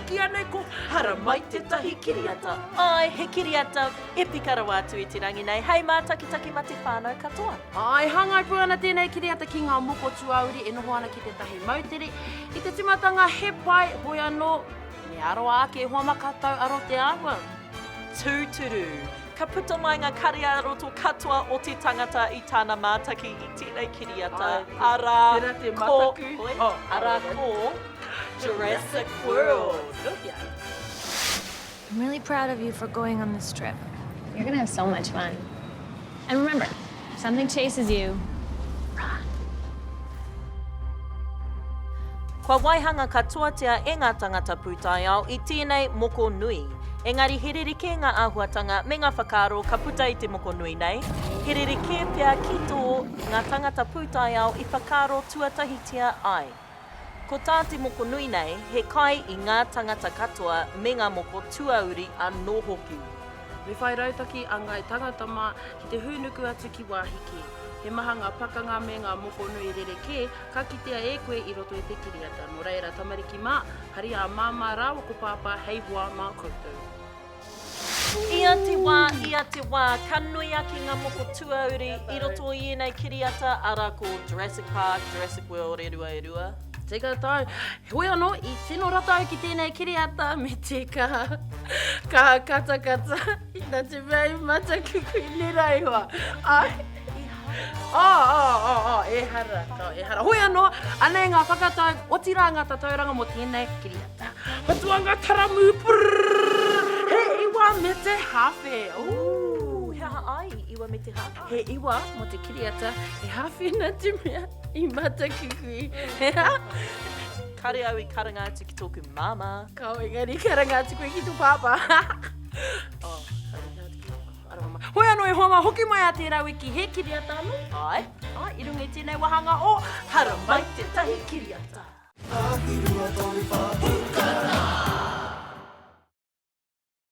kīa nei ko Haramai tētahi kiriata. Āe, he kiriata epika rawa atu i te rangi nei, hei mātakitaki ma te whānau katoa. Āe, hāngai pū ana tēnei kiriata ki ngā moko tuauri e noho ana ki tētahi moutere. I te tīmatanga he pai, hoi anō, me aroa ake e hoa ma ka tau aro te āhua. Tūturu, ka puta mai ngā kare ā-roto katoa o te tangata i tāna mātaki i tēnei kiriata, arā, ko, arā ko Jurassic World. I'm really proud of you for going on this trip. You're gonna have so much fun. And remember, if something chases you, run. Kua waihanga katoatia e ngā tangata pūtaiao i tēnei moko nui. Engari he rerekē ngā āhuatanga me ngā whakaaro ka puta i te moko nui nei, he rerekē pea ki tō ngā tangata pūtaiao i whakaaro tuatahitia ai. Ko tā te moko nui nei, he kai i ngā tangata katoa me ngā moko tuauri anō hoki. Me whai rautaki a Ngāi Tangata mā ki te hūnuku atu ki wāhi kē. He maha ngā pakanga me ngā moko nui rerekē ka kitea e koe i roto i te kiriata. Nō reira, tamariki mā, haria a Māmā rāua ko Pāpā hei hoa mā koutou. Ia te wā, ia te wā, ka nui ake ngā moko tuauri i roto i ēnei kiriata, arā ko Jurassic Park, Jurassic World e rua e rua. Tika tau. Heoi anō, i tino rata au ki tēnei kiriata me te kaha, kaha katakata, ina te mea i matakuku i nera e hoa. Ai. Oh, oh, oh, oh, ehara, oh, ehara. Hoi anō, anei ngā whakatau, otirā ngā tatauranga mō tēnei kiriata. Patua ngā taramu, prrrr, he iwa me te hāwhe. Ooh, he aha ai i iwa me te hāwhe? He iwa mō te kiriata, he hāwhe nā te mea i matakukui. He aha? Kare au i karanga atu ki tōku māmā. Kao, engari karanga atu koe ki tō pāpā. Oh, karanga atu ki tō pāpā. Aroha mai. Hoi anō e hoa mā, hoki mai a tērā wiki, he kiriata anō? Āe. Āe, i runga i tēnei wāhanga o Haramai tētahi kiriata.